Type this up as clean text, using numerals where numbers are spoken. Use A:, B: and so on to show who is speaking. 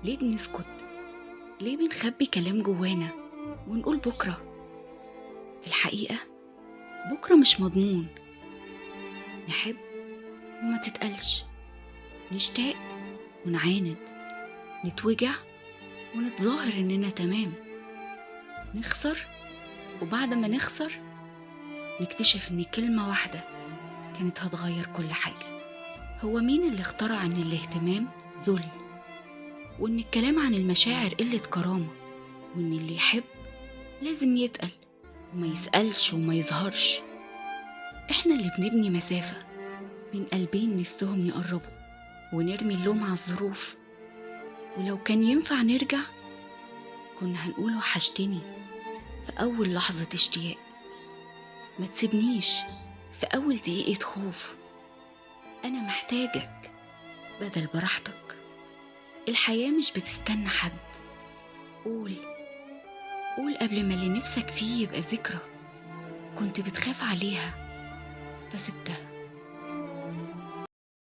A: ليه بنسكت؟ ليه بنخبي كلام جوانا ونقول بكرة؟ في الحقيقة بكرة مش مضمون. نحب وما تتقلش، نشتاق ونعاند، نتوجع ونتظاهر إننا تمام، نخسر وبعد ما نخسر نكتشف إن كلمة واحدة كانت هتغير كل حاجة. هو مين اللي اخترع إن الاهتمام ذل، وإن الكلام عن المشاعر قلة كرامة، وإن اللي يحب لازم يتقل وما يسألش وما يظهرش؟ إحنا اللي بنبني مسافة بين قلبين نفسهم يقربوا، ونرمي اللوم على الظروف. ولو كان ينفع نرجع كنا هنقول وحشتني في أول لحظة اشتياق، ما تسيبنيش في أول دقيقة خوف، أنا محتاجك بدل براحتك. الحياة مش بتستنى حد. قول قول قبل ما اللي نفسك فيه يبقى ذكرى كنت بتخاف عليها فسبتها.